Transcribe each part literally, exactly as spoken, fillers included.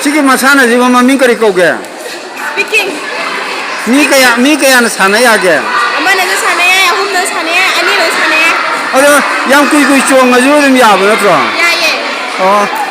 ꯁꯤꯒꯤ ꯃꯁꯥꯟꯅꯁꯤꯕꯨ ꯃꯃꯤꯡ ꯀꯔꯤ ꯀꯧꯒꯦ? Speaking. ꯃꯤ ꯀꯌꯥ, ꯃꯤ ꯀꯌꯥꯅ ꯁꯥꯟꯅ ꯌꯥꯒꯦ? ꯑꯃꯅꯁꯨ ꯁꯥꯟꯅ ꯌꯥꯏ, ꯑꯍꯨꯝꯅꯁꯨ ꯁꯥꯟꯅ ꯌꯥꯏ, ꯑꯅꯤꯅꯁꯨ ꯁꯥꯟꯅ ꯌꯥꯏ꯫ ꯑꯗꯣ ꯌꯥꯝ ꯀꯨꯏ ꯀꯨꯏ ꯆꯣꯡꯉꯁꯨ ꯑꯗꯨꯝ ꯌꯥꯕ ꯅꯠꯇ꯭ꯔꯣ? ꯌꯥꯏꯌꯦ꯫ ꯑꯣ꯫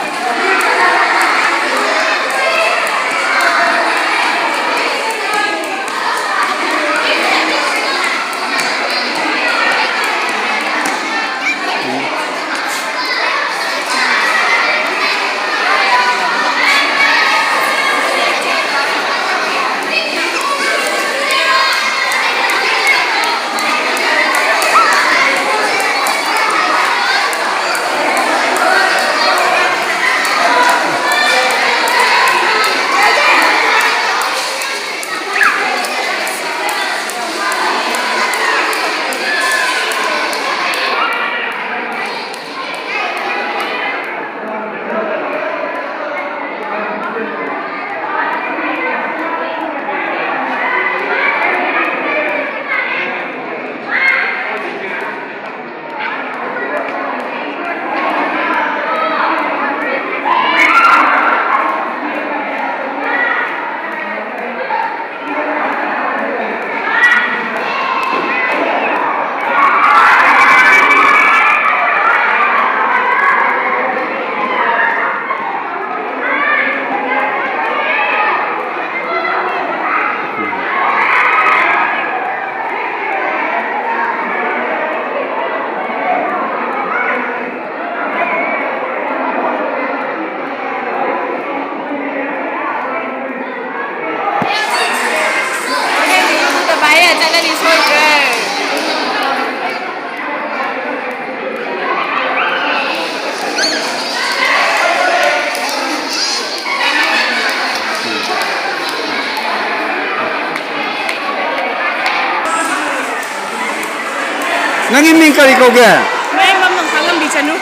ꯅꯪꯒꯤ ꯃꯤꯡ ꯀꯔꯤ ꯀꯧꯒꯦ? ꯃꯌꯦꯡꯕꯝ ꯅꯣꯡꯊꯥꯡꯉꯝꯕꯤ ꯆꯅꯨ꯫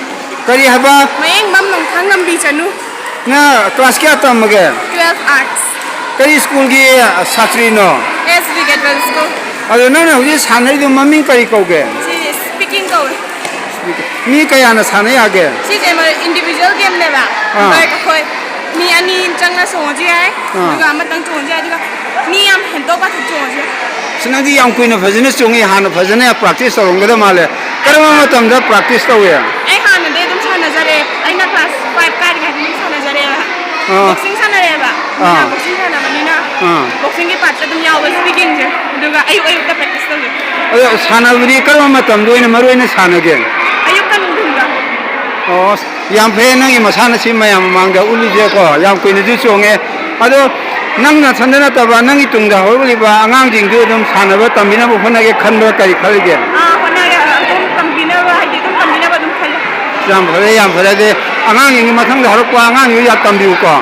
ꯀꯔꯤ ꯍꯥꯏꯕ? ꯃꯌꯦꯡꯕꯝ ꯅꯣꯡꯊꯥꯡꯉꯝꯕꯤ ꯆꯅꯨ꯫ ꯅꯪ ꯀ꯭ꯂꯥꯁ ꯀꯌꯥ ꯇꯝꯃꯒꯦ? Twelve Arts꯫ ꯀꯔꯤ ꯁ꯭ꯀꯨꯜꯒꯤ ꯁꯥꯇ꯭ꯔꯤꯅꯣ? S B Catholic School꯫ ꯑꯗꯣ ꯅꯪꯅ ꯍꯧꯖꯤꯛ ꯁꯥꯟꯅꯔꯤꯗꯣ ꯃꯃꯤꯡ ꯀꯔꯤ ꯀꯧꯒꯦ? ꯁꯤ speaking ꯀꯧꯋꯦ꯫ ꯃꯤ ꯀꯌꯥꯅ ꯁꯥꯟꯅ ꯌꯥꯒꯦ? ꯁꯤꯁꯦ individual gameꯅꯦꯕ꯫ ꯑꯥ꯫ ꯕꯠ ꯑꯩꯈꯣꯏ ꯃꯤ ꯑꯅꯤ ꯆꯪꯅ ꯆꯣꯡꯉꯁꯨ ꯌꯥꯏ, ꯑꯥ꯫ ꯑꯗꯨꯒ ꯑꯃꯇꯪ ꯆꯣꯡꯉꯁꯨ ꯌꯥꯏ, ꯑꯗꯨꯒ ꯃꯤ ꯌꯥꯝ ꯍꯦꯟꯗꯣꯛ ꯄꯥꯊꯣꯛ ꯆꯣꯡꯉꯁꯨ ꯌꯥꯏ꯫ ꯑꯁ, ꯅꯪꯗꯤ ꯌꯥꯝ ꯀꯨꯏꯅ ꯐꯖꯅ ꯆꯣꯡꯉꯤ, ꯍꯥꯟꯅ ꯐꯖꯅ practice ꯇꯧꯔꯝꯒꯗꯕ ꯃꯥꯜꯂꯦ꯫ ꯀꯔꯝꯕ ꯃꯇꯝꯗ practice ꯇꯧꯏ? ꯑꯩ ꯍꯥꯟꯅꯗꯩ ꯑꯗꯨꯝ ꯁꯥꯟꯅꯖꯔꯛꯑꯦ꯫ ꯑꯩꯅ class five ꯀꯥꯔꯤꯉꯩꯗ ꯑꯗꯨꯝ ꯁꯥꯟꯅꯖꯔꯛꯑꯦꯕ꯫ ꯑꯥ꯫ Boxing ꯁꯥꯟꯅꯔꯛꯑꯦꯕ꯫ ꯑꯥ꯫ ꯑꯩꯅ boxing ꯁꯥꯟꯅꯕꯅꯤꯅ ꯑꯥ꯫ Boxingꯒꯤ partꯇ ꯑꯗꯨꯝ ꯌꯥꯎꯕ speakingꯁꯦ꯫ ꯑꯗꯨꯒ ꯑꯌꯨꯛ ꯑꯌꯨꯛꯇ practice ꯇꯧꯖꯩ꯫ ꯑꯗꯣ ꯁꯥꯟꯅꯕꯗꯤ ꯀꯔꯝꯕ ꯃꯇꯝꯗ ꯑꯣꯏꯅ ꯃꯔꯨ ꯑꯣꯏꯅ ꯁꯥꯟꯅꯒꯦ? ꯑꯌꯨꯛꯀ ꯅꯨꯡꯊꯤꯜꯒ꯫ ꯑꯣ, ꯌꯥꯝ ꯐꯩ ꯅꯪꯒꯤ ꯃꯁꯥꯟꯅꯁꯤ ꯃꯌꯥꯝ ꯃꯃꯥꯡꯗ ꯎꯠꯂꯤꯁꯦꯀꯣ, ꯌꯥꯝ ꯀꯨꯏꯅꯁꯨ ꯆꯣꯡꯉꯦ꯫ ꯑꯗꯣ ꯅꯪ ꯅꯊꯟꯗ ꯅꯠꯇꯕ ꯅꯪꯒꯤ ꯇꯨꯡꯗ ꯍꯧꯔꯛꯂꯤꯕ ꯑꯉꯥꯡꯁꯤꯡꯁꯨ ꯑꯗꯨꯝ ꯁꯥꯟꯅꯕ ꯇꯝꯕꯤꯅꯕ ꯍꯣꯠꯅꯒꯦ ꯈꯟꯕ꯭ꯔꯥ, ꯀꯔꯤ ꯈꯜꯂꯤꯒꯦ? ꯑꯥ, ꯍꯣꯠꯅꯒꯦ꯫ ꯑꯗꯨꯝ ꯇꯝꯕꯤꯅꯕ, ꯍꯥꯏꯗꯤ ꯑꯗꯨꯝ ꯇꯝꯕꯤꯅꯕ ꯑꯗꯨꯝ ꯈꯜꯂꯦ꯫ ꯌꯥꯝ ꯐꯔꯦ, ꯌꯥꯝ ꯐꯔꯦ꯫ ꯑꯗꯨꯗꯤ ꯑꯉꯥꯡꯁꯤꯡꯒꯤ ꯃꯊꯪꯗ ꯍꯧꯔꯛꯄ ꯑꯉꯥꯡꯁꯤꯡꯗꯨ ꯌꯥꯝ ꯇꯝꯕꯤꯌꯨꯀꯣ꯫